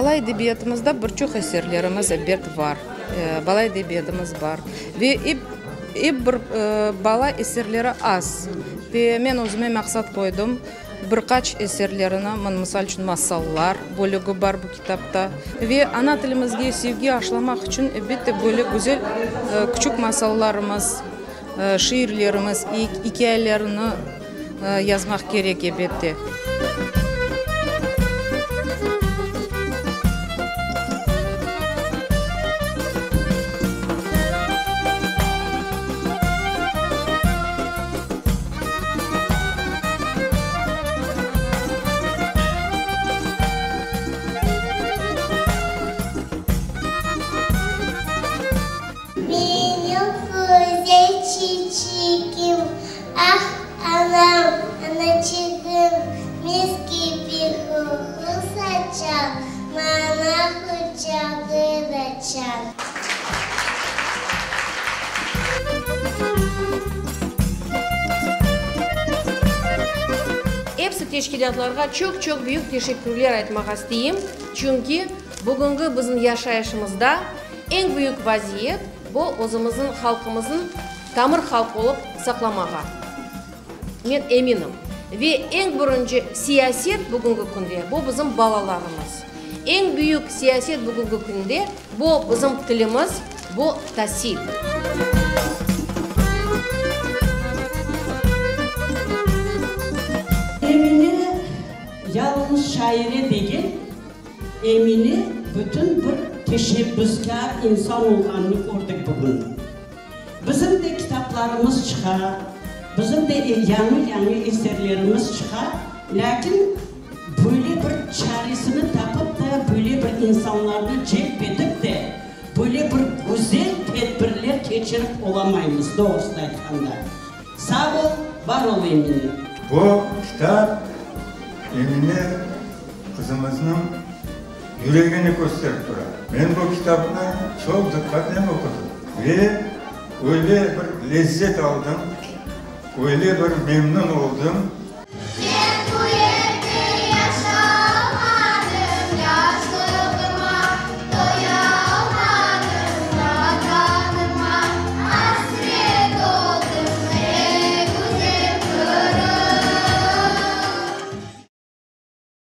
Bala edebiyatımızda bir çoq eserlerimiz, ebet, bar. Bala edebiyatımız bar. Ve ep, ep bir bala eserleri az. Ve men özüme maqsat qoydım, bir qaç eserlerini, mısal içün, masallar bölügi bar bu kitapta. Ve ana tilimizge sevgi aşlamaq içün, elbette, böyle güzel küçük masallarımız, şiirlerimiz, ikâyelerini yazmaq kerek, elbette. Menim güzel çiçegim, Ah, anam, anaçığım, Mis kibi qoqu saçan, Maña quçağın açan. Epsi teşkilâtlarğa çoq-çoq büyük teşekkürler aytmağa isteyim, çünki bugüngi bizim yaşayışımızda eñ büyük vaziyet, bu özümizniñ halqımıznıñ tamır halq olıp saqlamağa. Men eminim, ve eñ birinci siyaset bugüngi künde, bu bizim balalarımız. Eñ büyük siyaset bugüngi künde, bu bizim tilimiz, bu tasil. Emine yalıñız şaire degil, Emine bütün bir teşebbüskâr insan olğanını kördik bugün. Bizim de kitaplarımız çıqa, bizim de yañı-yañı eserlerimiz çıqa, lâkin böyle bir çaresini tapıp da, böyle bir insanlarnı celp etip de, böyle bir güzel tedbirler keçirip olamaymız, doğrusını aytqanda. Sağ ol, var ol, Emine! Bu kitap Emine qızımıznıñ yüregini kösterip tura. Men bu kitapnı çoq diqqatnen oqudım ve öyle bir lezzet aldım, öyle bir memnün oldım.